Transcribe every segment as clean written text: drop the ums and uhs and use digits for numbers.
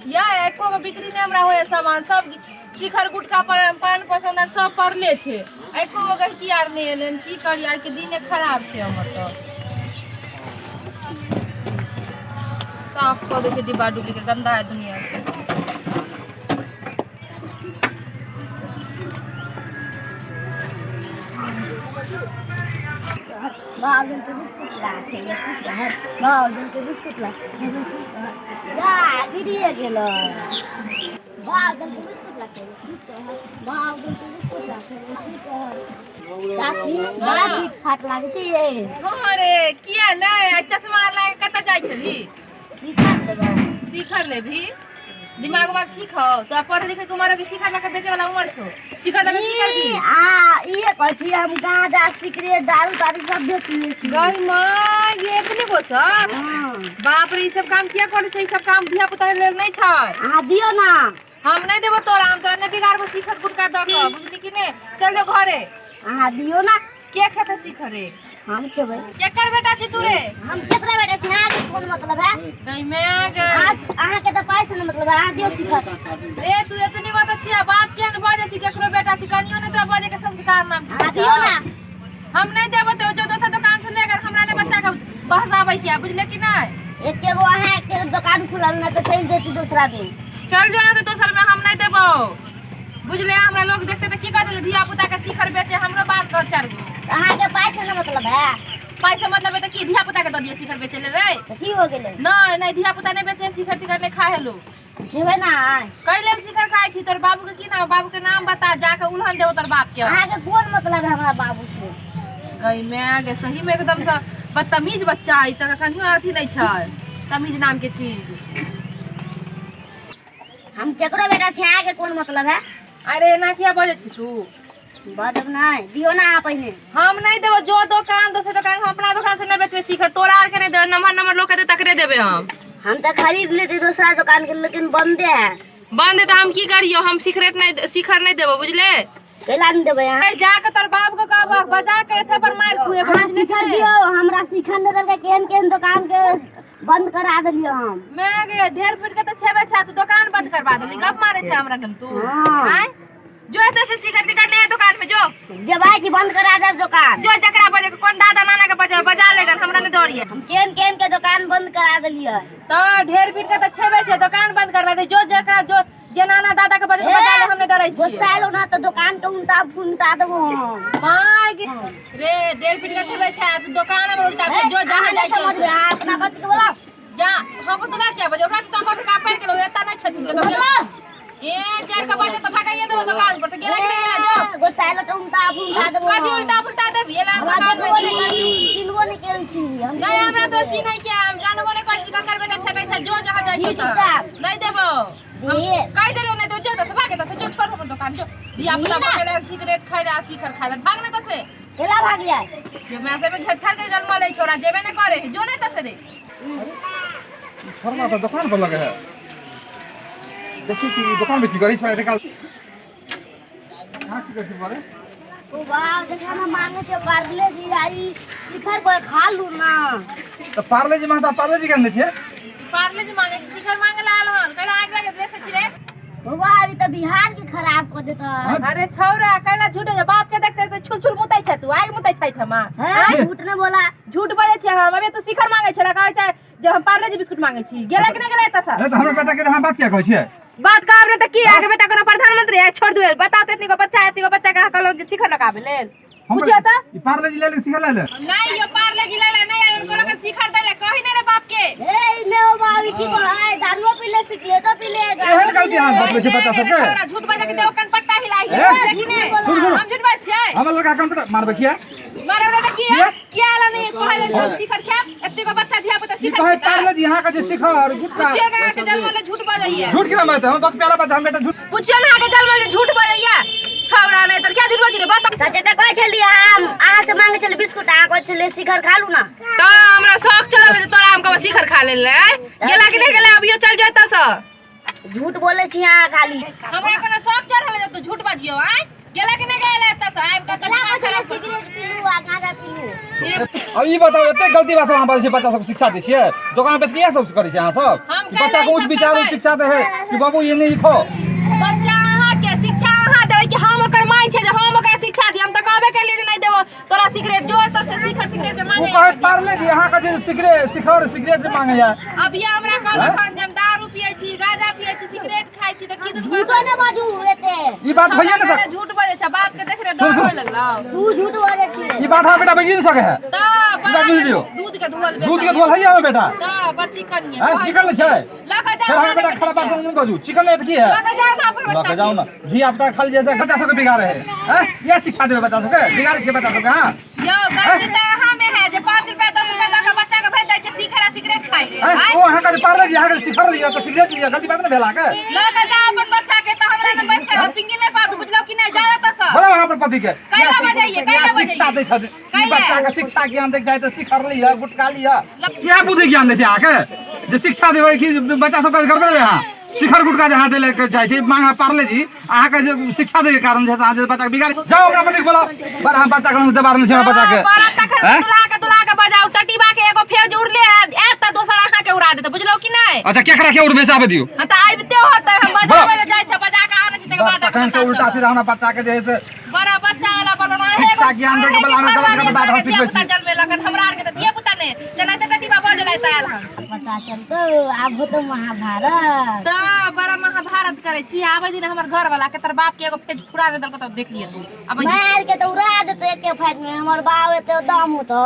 छियै, एको गो बिक्री नहि हमरा होइए। सामान सब शिखर गुटखा पर पान पसंद आर सब पड़ले छै, एको गो गहिकी आर नहि एलै हन। की करी, आइके दिने खराब छै हमर। तऽ साफ कऽ दै छै डिब्बा डुब्बीके, गन्दा है दुनियाके। बाबन के बिस्कुट ला खेले सुतहर, बाबन के बिस्कुट ला खेले सुतहर, जा गिरिए गेलो। बाबन के बिस्कुट ला खेले सुतहर, बाबन के बिस्कुट ला खेले सुतहर। चाची, बड़ा फीट फाट लागै छै ये। हँ रे, किया नहि? आ चश्मा आर लगा कऽ कतऽ जाइ छली? शिखर लेबै। शिखर लेबही? दिमाग उमाग ठीक हौ तोरा? पढ़े लिखे के उमर हो कि शिखर लऽ के बेचे वाला उमर छौ? शिखर लऽ के की करबी? ई आ इहे कहै छी, हम गांजा सिगरेट दारू तारू सब बेच लै छी। गई माँ, ये एतने गो सब? हाँ। बाप रे, ई सब काम किया करै छै? ई सब काम धिया पुता के लेल नहि छै। अहाँ दियौ ना। हम नहि देबो तोरा, हम तोरा नहि बिगाड़बो शिखर गुटका दऽ कऽ, बुझली कि नहि? चल जो घरे। अहाँ दियौ ना। के खेतै शिखर रे? हम खेबै। केकर बेटा छी तू रे? हम केकरा बेटा छी, अहाँके कोन मतलब है? गई मैं गई। अहाँके तऽ पैसा ने मतलब है, अहाँ दियौ शिखर। रे, तू एतनी गो तऽ छिया, बात केहन बजै छी? केकरो बेटा छी, कनियो नहि तोरा बजै के संस्कार नाम के अहाँ चीज दियौ छौ। ना। हम नहि देबो तऽ जो दोसर दुकान से ले कर, हमरा नहि बच्चा के बहसाबै के है, बुझले कि नहि? एके गो अहाँ एके दुकान खुलल ना तऽ चलि जेती दोसरा दिन। चल जो ना तऽ दोसर में, हम नहि देबो, बुझले? हमरा लोग देखते तऽ की कहते जे धिया पुता के शिखर बेचे? हमरो बात कह चार गो। तऽ अहाँके पैसा ने मतलब है। पैसा मतलब है तऽ की धिया पुता के दऽ दिए शिखर बेचे ले रे? तऽ की हो गेलै? नहि नहि, धिया पुता नहि बेचे, शिखर तिखर नहि खाए हेलो। खेबै ना। कै लेल शिखर खाइ छी? तोर बाबू के की नाम? बाबू के नाम बता, जाके उलहन देबो तोर बाप के। अहाँके कोन मतलब है हमरा बाबू से? गई मैं गे, सही में एकदम से बदतमीज बच्चा है, तक कनियो अथी नहि छै, तमीज नाम के चीज। हम केकरो बेटा छी, अहाँके कोन मतलब है? अरे, एना किया बजै छी तू? बजब नहि, दियौ ना अहाँ पहिने। हम नहि देबो, जो दोकान दोसर दोकान, हम अपना दोकान से नहि बेचबै शिखर, तोरा आर के नहि देबै। नम्हर नम्हर लोग के तकरे देबै हम। हम तऽ खरीद लेते दोसरा दुकान के, लेकिन बंदे है। बंद है तऽ हम की करियो? हम सिगरेट नहि, शिखर नहि देबो, बुझले? कैला नहि देबै अहाँ? अरे, जा के तोर बाप के कहबो, बजा के एथे पर मारि खुएबो। अहाँ बुझले कि शिखर नहि? दियौ हमरा। शिखर नहि देलकै, केहन केहन दुकान के बंद करा देलियै हम। मैं गे, ढेर फीट के तऽ छेबे छै, तू दुकान बंद करवा देली। गप मारे छै हमरा कन तू? हाँ। आँय, जो एतऽ से शिखर तिखर ले दुकान में जो। देबै कि बंद करा देब दुकान? जो, जकरा बजे, कोन दादा नाना के बजे, बजा लेगन, हमरा नहि डर ये। हम केहन केहन के दुकान बंद करा देलियै। तऽ ढेर फीट के तऽ छेबे छै, दुकान बंद करवा दे। जो जकरा जो जे नाना दादा के बजे बजा ले, हम नहि डरै छियै। गुस्सा एलो ना तऽ दुकान के उल्टा फुलटा देबो हम। माय गे रे, डेढ़ फीट के छेबे छै, तू दुकान हमर उल्टा छै। जो जहाँ अहाँ जाइ नहि समझबै, अहाँ अपना पति के बोलाउ। जा, हम तो ना क्या बजे ओकरा से तो हम का पड़ गेलो, एता नहि छथिन के तो ए चार के बजे तो भगाइए देबो दुकान पर। तो गेला कि नहि गेला? जो। गुस्सा एलो तऽ उल्टा फुलटा देबो। कथी उल्टा पुल्टा देबी? एला हमरा दुकान देखबो में नहि करै, चिन्हबो नहि केल छी हम। नहीं, हमरा तो चिन्है के, हम जानबो नहि करै छी ककर बेटा छै नहि छै। जो जहाँ जाइ जी, छै। चुपचाप। नहि देबो। दे। कहि देलियौ नहि देबो। जो तऽ से भागे तऽ से, जो छोड़ अपन दुकान। जो, धिया पुता ना। बकेले सिगरेट खाइ रहा, शिखर खाइ रहा, भाग नहि तऽ से। केला भाग जाए? जे मैं से में झटठर के जन्म लै छोरा, जेबे नहि करे, जो नहि तऽ से रे। छोड़ना तऽ दोकान पर लगे है, देखी कि ई दोकान में की करै छोड़ा एते काल। कहाँ की करै छी बरे? ओ बाप, देखा ना, मांगे छे पार्ले जी आई शिखर कोई खा लू ना। तऽ पार्ले जी मांगता, पार्ले जी केने छै? पार्ले जी मांगे, शिखर मांगे ला आयल हन। कैला आगि लगे देखै छी रे? बाबा, अभी तऽ बिहार के खराब कर देता। अरे छौरा, कैला झूठ जे बाप के देखते तो छुल छुल मुतै छै तू, आगि मुतै छै ठमा? है, झूठ ने बोला। झूठ बजै छै हम? अबे तू शिखर मांगे छै, कहै छै जे हम पार्ले जी बिस्कुट मांगे छी। गेला कि नहि गेला एतऽ से? नहि तऽ हमरा बेटा के अहाँ बात किया कहै छियै? बात कहब ने तऽ की आगे बेटा कोनो प्रधानमंत्री है? छोड़ दियौ, बताओ तऽ, एतनी गो बच्चा, एतनी गो बच्चा के अहाँ कहलहुँ जे शिखर लगाबै लेल? हम पूछियो तऽ। ई पार्ले जी ले ले, शिखर ले ले। नहीं यो, पार्ले जी ले नहीं आयल, कोनो के शिखर दै ले कहि नहि रे बाप के। ए ने हो बाबी, की बोला है? दारुओ पी ले, सिगरेटो पी ले। एहन गलती अहाँ बतबै छियै बच्चा सबके? छोरा, झूठ बजे के देव कन पट्टा हिलाई ए, लेकिन नहीं। सुन, सुन। हम झूठ बाजै छियै? हमर लड़का कंप्यूटर मारबै किया? मारे वाला तऽ किया किया? किया आला नहीं कहै ले शिखर खायब? एते गो बच्चा धिया पुता की शिखर कहै खेतै? पार्ले जी अहाँ के जे शिखर गुटखा। पूछियो ना, अहाँके जन्म ले झूठ बजैया। झूठ केना बाजतै? हम बहुत प्यारा बच्चा, हम बेटा झूठ। पूछियो ना, अहाँके जन्म ले झूठ बजैया छौरा। नहि तऽ क्या झूठ बजै रे, बता। सच तऽ कहै छली, हम अहाँ से मांगे छली बिस्कुट, अहाँ कहै छली शिखर खा लू ना। तऽ हमरा शौक चलल जे तोरा हम कहबै शिखर खा लेल रे। गेला कि नहि गेला? अभियो चल जो एतऽ सँ। झूठ बोलै छी अहाँ खाली। हमरा कोनो शौक चढ़ल जे तू झूठ बजियो? आँय, गेला कि नहि गेला एतऽ सँ? आबि कऽ केला कहै छली सिगरेट पीलू आ गांजा पीलू। अब ई बताउ, एते गलती बात सब अहाँ बाजै छियै, बच्चा सब शिक्षा दै छियै दोकान बेच के, इएह सब करै छियै अहाँ सब? हम कि बच्चा के कैला उच्च ई सब विचार उच्च करबै? शिक्षा दै है कि बाबू ये नहीं लिखो। बच्चा अहाँके शिक्षा अहाँ देबै कि हम ओकर माय छै जे हम ओकरा शिक्षा दियै? हम तऽ कहबे केलियै जे नहि देबो तोरा सिगरेट, जो तऽ से शिखर सिगरेट जे ओ मांगे। कहै पारले जी अहाँ कहै सिगरेट, शिखर सिगरेट जे मांगैया। अभी हमरा कहलक हन जे हम दारू पियै छी, गांजा पियै छी, सिगरेट खाइ छी, तऽ की दुनू झूठो ने बाजू एते। ई बात भइए ने सक। झूठ बजै छै, बाप के देख रे डर होय लगलौ। तू झूठ बाजै छी। ई बात हमर बेटा बजि नहि सकै है। तऽ बात बुझि लियौ। दूध के धोअल दूध के धोल है हमर बेटा। तऽ बड़ चिकन ये। हैं, चिकन नहि छै? लऽ कऽ फेर जाउ। हमर बेटा खराब बात नहि बाजू। चिकन नहि तऽ की है? लऽ कऽ जाउ ने अपन लऽ बच्चा के जाउ ने, धिया पुता खाली जैसे बच्चा सबके बिगाड़े है हैं? इएह शिक्षा देबै बच्चा सबके? बिगाड़ै छियै बच्चा सबके अहाँ? यौ, गलती तऽ अहाँ में है जे 5 रुपया 10 रुपया दऽ कऽ बच्चा के भेज दै छै शिखर आ सिगरेट खाइ ले। हैं? ओ अहाँके जे पारले जी, अहाँके शिखर लिअ तऽ सिगरेट लिअ, गलती बात नहि भेल अहाँके? लऽ कऽ जाउ अपन बच्चा के, तऽ हमरा ने बैस कऽ पिंगी नहि पादू, बुझलौ कि नहि? जाउ एतऽ सँ। बोलाउ अहाँ अपन पति के। कैला बजाइए, कैला इएह शिक्षा बजाइए? दै छथिन ई कैला? बच्चा के शिक्षा ज्ञान दै जाइ तऽ शिखर लिअ, गुटखा लिअ, इएह बुद्धि ज्ञान दै छै अहाँके जे शिक्षा देबै कि बच्चा सबके गड़बड़ेबै अहाँ? शिखर गुटखा जे अहाँ दै लए चाहै छी मांगा, पारले जी अहाँके जे शिक्षा दै के कारण जे अहाँ जे बच्चाके बिगाड़, जाउ अपना पतिके बोलाउ। बड़ अहाँ बच्चाके हम देबार नहि छै हमरा बच्चाके। बड़ा तखन हैं? दुल्हा के, दुल्हा के बजाउ। टटीबा के एगो फेज उड़ले है, आयत तऽ दोसर अहाँ के उड़ा देत, बुझलौ कि नहि? अच्छा, केकरा के उड़बै से आबै दियौ। हाँ, तऽ आबिते होतै। हम बजाबै लए जाइ छै, बजा के आनै छी, तकर बाद तखन से उल्टा सीधा हमरा बच्चाके जे है से बड़ा बच्चा वाला बनल। शिक्षा ज्ञान दै के बदला मे गलत गलत बात हम सिखबै छी। जन्मेलक हन, हमरा आरके तऽ धिया पुता नहि जेनाहिते टटीबा भऽ गेलै तऽ आयल हन। पता चलतौ, आब होतौ महाभारत। तऽ बड़ा महाभारत करै छी। आबै दिन हमर घर वाला के तोर बाप के एगो फेज फुरा दे देलको, तब देख लियै तू आबै दिन। मार के तऽ उड़ा देतौ एके फाइट में। हमर बाप एते दम होतौ।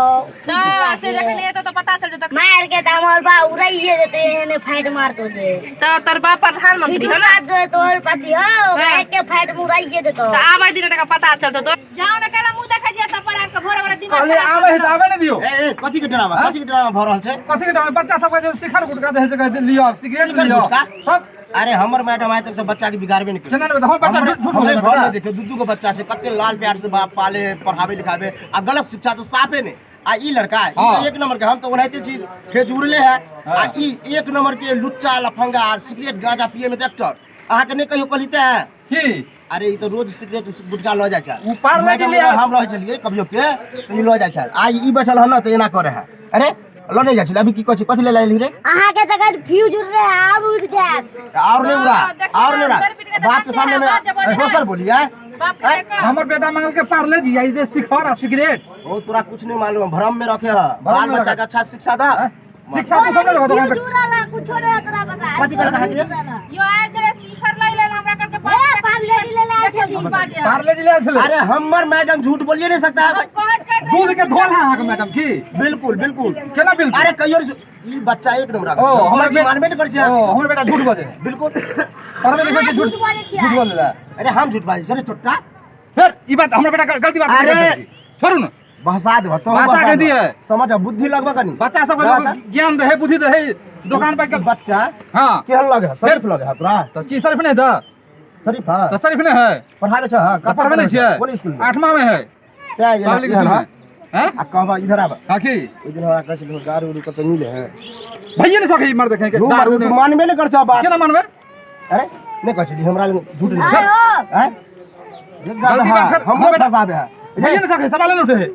तऽ से जखन एतौ तऽ पता चल जेतौ। मार के तऽ हमर बाप उड़ाइए देतौ, एहने फाइट मारतौ ते। तऽ तोर बाप प्रधानमंत्री हो ने। जो तोहर पति हो, ओकरा हाँ। एके फाइट में उड़ाइए देतौ। तऽ आबै दिन तक पता चलतौ। तो जाओ ने, कैला मुँह देखै छियै तब पर आबि कऽ भोरे भोरे दिमाग कहले खराब आबै है कऽ तऽ आबै नहि दियौ। ए ए, कथी के ड्रामा, कथी के ड्रामा भऽ रहल छै? कथी के डर? बच्चा सबके जे शिखर गुटखा जे है से कहै लिअ, सिगरेट शिखर लिअ। गुटखा? तब अरे, हमर मैडम आइ तक तऽ बच्चा के बिगाड़बे नहि केना नहि? हमर बच्चा झूठ झूठ हमरे बोलै घर में छै। देखियौ, दू दू गो बच्चा छै, कते लाल प्यार से बाप पाले है, पढ़ाबे लिखाबे, आ गलत शिक्षा तऽ साफे नहि। आ ई लड़का ई तऽ एक नंबर के, हम तऽ ओनाहिते छी, फेज उड़ले है। आ ई एक नंबर के लुच्चा लफंगा, आ सिगरेट गांजा पिए में तऽ एक्टर। अहाँके नहि कहियो कहली तऽ की? अरे, ई तऽ रोज सिगरेट गुटखा लऽ जाइ छै। उ पार मैडम गेलियै। लग हम रहै छलियै कभियो के तऽ ई लऽ जाइ छल। आ ई बैठल हन ने तऽ एना करे है। अरे, लऽ नहि जाइ छलै? अभी की कहै छै? कथी लए एलही रे? अहाँके तऽ कल फ्यूज उड़ रहे, आब उड़ जायत। और नहीं उड़ा। हाँ, देखिए और नहीं उड़ा। ना, पीट के बाप के जानते सामने हैं, में बाप जब बोले दोसर बोलिए। बाप के देखो। हमर बेटा मांगल के पारले जी आई जे शिखर आ सिगरेट। ओ, तोरा कुछ नहीं मालूम, भ्रम में रखे है। बाल में बच्चा रखे। के अच्छा शिक्षा दा। हैं? शिक्षा तो सब ने दुकान फ्यूज पे उड़ल है, कुछो नहीं तोरा पता। कथी कहलक अहाँके? फ्यूज उड़ल है। यो आयल छलै शिखर लै लेल हमरा करके। ए, पार्ले जी ले आयल छली। बाजे पारले जी ले आयल छलै। अरे, हमर मैडम झूठ बोलिए नहीं सकता है भाई। कहत कहत दूध के धोल है अहाँके मैडम की? बिल्कुल बिल्कुल। केना बिल्कुल? अरे, कहियो ई बच्चा एक नंबर। ओ, हमर बेटा मानबे नहीं करै छै। ओ, हमर बेटा झूठ बजे? बिल्कुल। पढ़बे लिखबै छै, झूठ झूठ बजै छियै। झूठ बोले। अरे, हम झूठ बाजै छियै रे छोटा? फिर ई बात हमर बेटा गलती बात अरे! नहीं करै छै। छोड़ू ने। बहसा देबह तो। बहसा के दिए। समझ, बुद्धि लगबा कनी। बच्चा सबके ज्ञान दे, बुद्धि दे दुकान पर बच्चा हाँ। केहन लगे है? शरीफ लगे है तोरा? तऽ की शरीफ नहि तऽ? शरीफ है। तऽ शरीफ नहि है? पढ़ाबे छै? हाँ। तऽ पढ़बे नहि छियै? कोन स्कूल में? आठमा में है। तें एहन पब्लिक स्कूल में हैं। आ कहबा, इधर आब। हाँ, की? ओहि दिन हमरा कहै छलै दारू उरू कतऽ मिले है? भैये नहि सकै मर्द देखे के झूठ दारू तू नहि। मानबे नहि कर छौ बात। केना मानबै? अरे, नहि कहै छली हमरा लग झूठ नहि। आयो। आँय? गलती बात सर, हमरो हमर बेटा- फंसाबे है। भैये नहि सकै, सवाले नहि उठे है।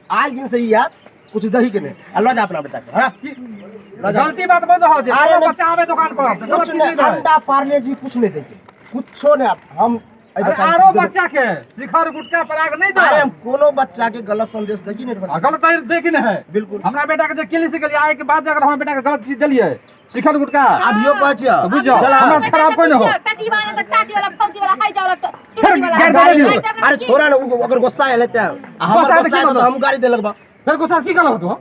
आज दिन से ई याद कुछ दही के नहीं, आ लऽ जा अपना बेटा के। हाँ, लऽ जा। गलती बात बंद हो जे अरे कोनो नहीं। बच्चा आवे दुकान पर तऽ गलत कुछ चीज नहीं नहि रहै। अंडा पार्ले जी कुछ नहीं देंगे, कुछो नहीं। हम एहि अरे, बच्चा के आरो कुछ देबै। बच्चा के शिखर गुटखा पराग नहि अरे, दे। हम कोनो बच्चा के गलत संदेश देगी नहीं। आ गलत दे कि नहि है? बिल्कुल। हमरा बेटा के जे केली से गेलियै, आइ के बाद जे अगर हमरा बेटा के गलत चीज देलियै शिखर गुटखा, अभियो कहै छियै। तऽ बुझि जाउ चल, हमरा से खराब कोइ नहि हो। टाटी वाला तऽ टाटी वाला, फौजी वाला, हाई जाओ। फिर गारि दे दियौ। अरे छोड़ा ने, उ अगर गुस्सा आयल तऽ आ हमर गुस्सा आयल तऽ गुस्सा की आयल तऽ मतलब? हम गाली देलक बा। फेर गुस्सा की गलत हो?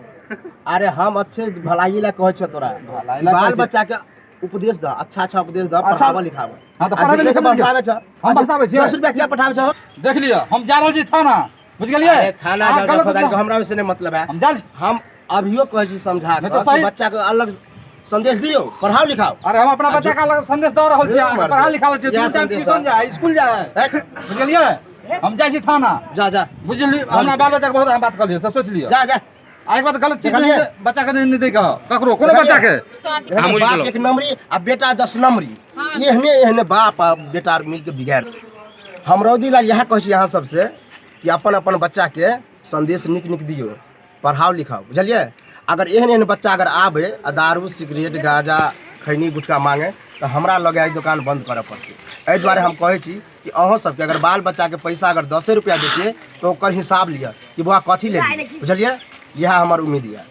अरे, हम अच्छे भलाई ला कहै छियै तोरा। भलाई ला बाल कहै छी। बच्चा के उपदेश दह, अच्छा अच्छा उपदेश दह। अच्छा। पढ़ाबऽ लिखाबऽ। हाँ, तऽ पढ़ाबै लिखाबै। बहसाबै छ। हम बहसाबै छियै? 10 रुपया किया पठाबै छ? देख लिअ, हम जा रहल छी थाना, बुझि गेलियै? अरे, थाना अहाँ जाउ, गलत जाउ, खोदारी के, हमरा ओहिसे नहीं मतलब है। हम जा हम अभियो कहै छी समझा नहीं कऽ तऽ सही- कि बच्चा के अलग संदेश दियौ, पढ़ाओ लिखाओ। अरे, हम अपना बच्चा के अलग संदेश दऽ रहल छी, अहाँके पढ़ा लिखा रहल छी। इएह दू टाइम संदेश ट्यूशन दऽ। जाइ, स्कूल जाइ। हट। बुझि गेलियै? हम जाइ छी थाना। जा जा। बुझली, हमरा बाल बच्चा के बहुत हम बात कहलियै से सोच लिअ। जा जा। आ एक बात, गलत चीज देखलियै? नहीं बच्चा के नहीं दै के ककरो, कोनो बच्चा के। देखिए, बाप एक नंबरी आ बेटा 10 नंबरी। एहने एहने बाप आ बेटा आर मिलके बिगाड़। हम रौदी लाल इएह कहै छी अहाँ सबसे कि अपन अपन बच्चाके संदेश नीक नीक दियौ। पढ़ाउ लिखाउ, बुझलियै? अगर एहन एहन बच्चा अगर आबै आ दारू सिगरेट गाँजा खैनी गुटखा मांगे तऽ हमरा लगे एहि दोकान बंद करऽ पड़तै। एहि दुआरे हम कहै छी कि अहूँ सबके अगर बाल बच्चाके पैसा अगर 10 रुपैआ दै छियै तऽ ओकर हिसाब लिअ कि बौआ कथी लेलियै, बुझलियै? इएह हमर उम्मीद यऽ।